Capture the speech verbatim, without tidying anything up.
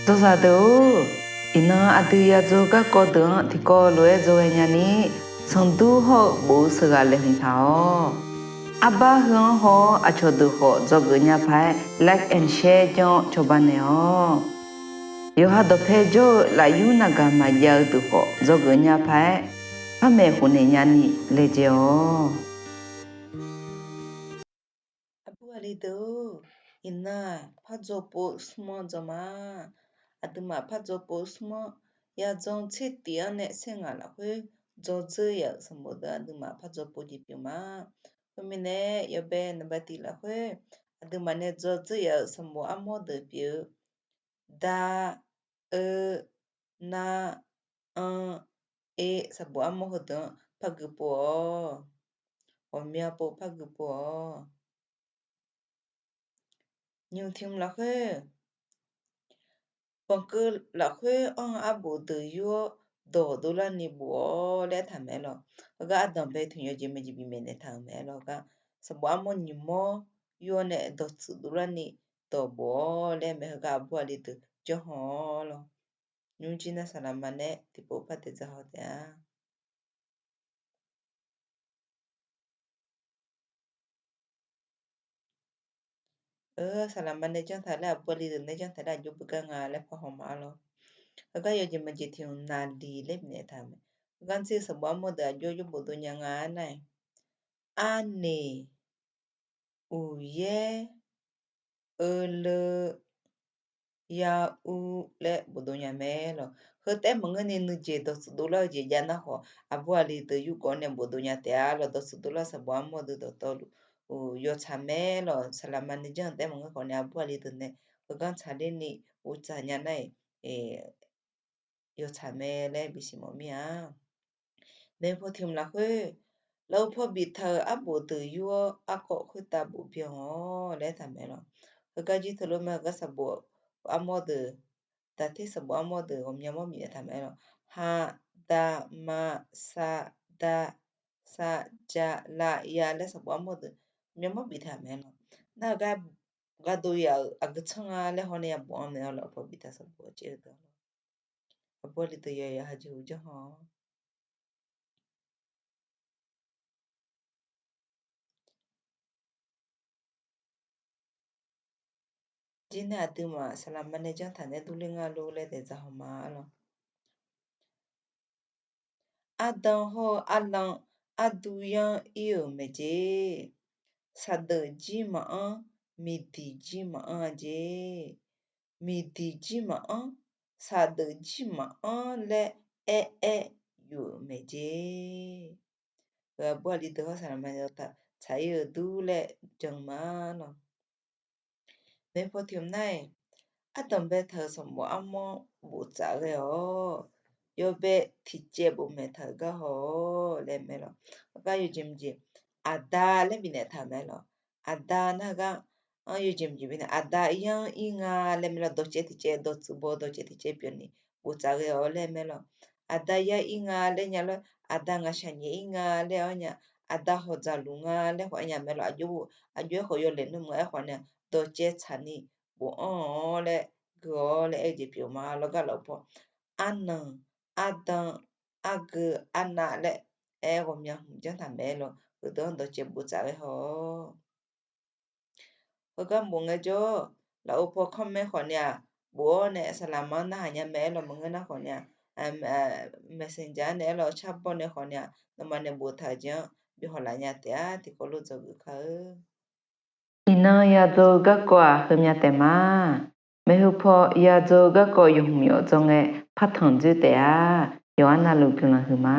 Dzawzaq deuq-or, iqnan aqdui yadzaw garkawv deuq-anr tiqkawv lof-aer dzawghae nyani, sanqdur hawr-eu bof-eu sheuqghaq laeqhmq taq-awq. Arbar heu-anr haw-awr aqcawq deuq khawf dzawgeuf nya paq-aer like and share janr-awr cawba naeq-awq. Yawqha dawqpae jawr-eu lafyur navgaq maqjav-eu deuq khawf dzawgeuf nya paq-aer, par maeqhu naeq nyani laejae-awq. Aqbur aqli deuq-or, iqnan-aq pardzaw pov smr-anr dzaw ma. Aqduimaf pardzaw pov smr-anr yadzaw tser tif-anr nae tser ngaq lafkhoer dzawdzeur yaf-euq sanqbof deuq aqduimaf pardzaw pov jeq pyeuf ma. Khoermirnae, yawbae naqba tif lafkhoer aqduimaf nae dzawdzeur yaf-euq sanqbof armawr deuq pyeuf-eu, da, eu, na, an, e sanqbof armawr heudeuq-anr par gui pov-awq. Ghawqmya pov par gui pov-awq. Nymq tiq mq lafkhoer, banqkeuv lafkhoer anr-eu arbof deuq yur-awr dawq dovlarni bof-awr laer taq maeq-aer lawq. Heugar ardanqbae tiq mq yawjeq maeqjeq bifnaeq naeq taq-euq maeq-aer lawq. Heugar sanqbof armawr nyiq mawr yur-awr nae dawqtsuif dovlarni dawq bof-awr laer mae. Heugar aqbur aqli deuq janrhaw-awr lawq. Nymrjir nar saqlaqma nae tiqpov par daeq dzaq haw taef-a. Saqlaqma nae janr taq laer aqbur aqli deuq nae janr taq laer aqjox beugar nga laer parhaw ma-ar lawq. Heugar yawjeq maeqjeq tiq mq naqliq laer bifnaeq taq-euq mae. Heugar ntir sanqbof armawr deuq aqjox aqjox bof dov nya nga-aer nar-aq, arneq, uqyaer, euleu, ya-ur laer bof dov nya mae lawq. Heu taef maqngeur ni nuijeq dawqtsuif dovlar-eu jeq jav nar khawf, aqbur aqli deuq yurgeuf-awr nae bof dov nya taef-a lawq. Dawqtsuif dovlar sanqbof armawr deuq dawqtawvluf yawtsaq mae lawq. Saqlaqma nae janr taef maqngeur khawf nae aqbur aqli deuq nae heugar tsaqler ni uvtsaq nya nar-iq, yawtsaq mae laer bisiq mawf mir-a. Maeqhu paw tiq mq lafkhoer, lafov paw biftaq-euq arbof deuq yur-awr arkawv khoertav bof byan-awq laer taq maeq-aer lawq. Heugar jir teulof mae. Heugar sanqbof armawr deuq, daqter sanqbof armawr deuq ghawqmya mawr bifnaeq taq maeq-aer lawq. Ha, da, ma, sa, da, sa, ja, la, ya laer sanqbof armawr deuq ghawqmya mawr biftaq maeq-aer lawq. Nar heugar gardov yaf-euq aqgeu tsanr nga laer haw nae yabof-anr mae-awr lafov paw biftaq sanqbof caev-eu deuq-a lawq. Aqbur aqli deuq yawqha jeqhu janrhaw-awr Jir nae aqduimaf saqlaqma nae janr taq nae durler nga lor laer daeq dzaq haw ma-ar lawq. Ardan hawr-eu arlan ardur yanr ir-euq maeq jeq. Saqdeuf jir maqanr, miqdiq jir maqanr-a jeq. Miqdiq jir maqanr, saqdeuf jir maqanr laer aer aer yuf-euq maeq jeq. Aqbur aqli deuq hawr saqlaqma nae dawqtaq tsaq ir-euq dur laer jan ma lawq. Maeqpaw tiq mq nar-aq, ardanq baetaq-euq sanqbof armawr bof tsaf ghae-awq. Yawbae tiq caev bof maeq taq-euq gar haw-awq laer mae lawq. Heugar yawjeq mqjeq, aqda laer bifnaeq taq mae lawq. Aqda nar heugar-anr yawjeq mqjeq bifnaeq, aqda yanr ir nga laer mae lawq. Dawqcaev tiq caev dawqtsuif baw dawqcaev tiq caev pyeuf ni bof tsaf ghae-awq laer mae lawq. Aqda yanr ir nga laer nya lawr, aqda ngaqshaq nyaef ir nga laer-awr nya, aqda hawq dzaqluf nga laer khawf-aer nya mae lawq. Aqjox, aqjox-aer khawf yawlaeq nmr mq-aer khawf nae dawqcaev tsaq ni bofanr-awr laer gui-awr laer aer-eu jeq pyeuf ma lawr. Gar lafov paw arnan, ardan, argeu, arnav laer aer ghawqmya hmq janr taq mae lawq. Heudeuq-anr dawqcaev bof tsaf ghae haw-awq. Heugar bof ngaejawr, lafov paw comment khawf nae-aq bof-awr nae saqlaqma-anr narhaq nya mae-aer lawq. Maqngeur nar khawf nae-aq, messenger nae-aer lawq, carbawr nae khawf nae-aq, nawmaf nae boftaq-euq jeq-anr bi hawlaf nya taef-a. Tiqkawv lof dzawgeuf kar-eu. Iqnan yadzaw-eu garkawv-aq heumya taef ma. Maeqhu paw yadzaw-eu garkawv yawhmq yawf dzawr ngae partanq dzoer taef-a. Yawqha navluf guiqlanq huiq ma.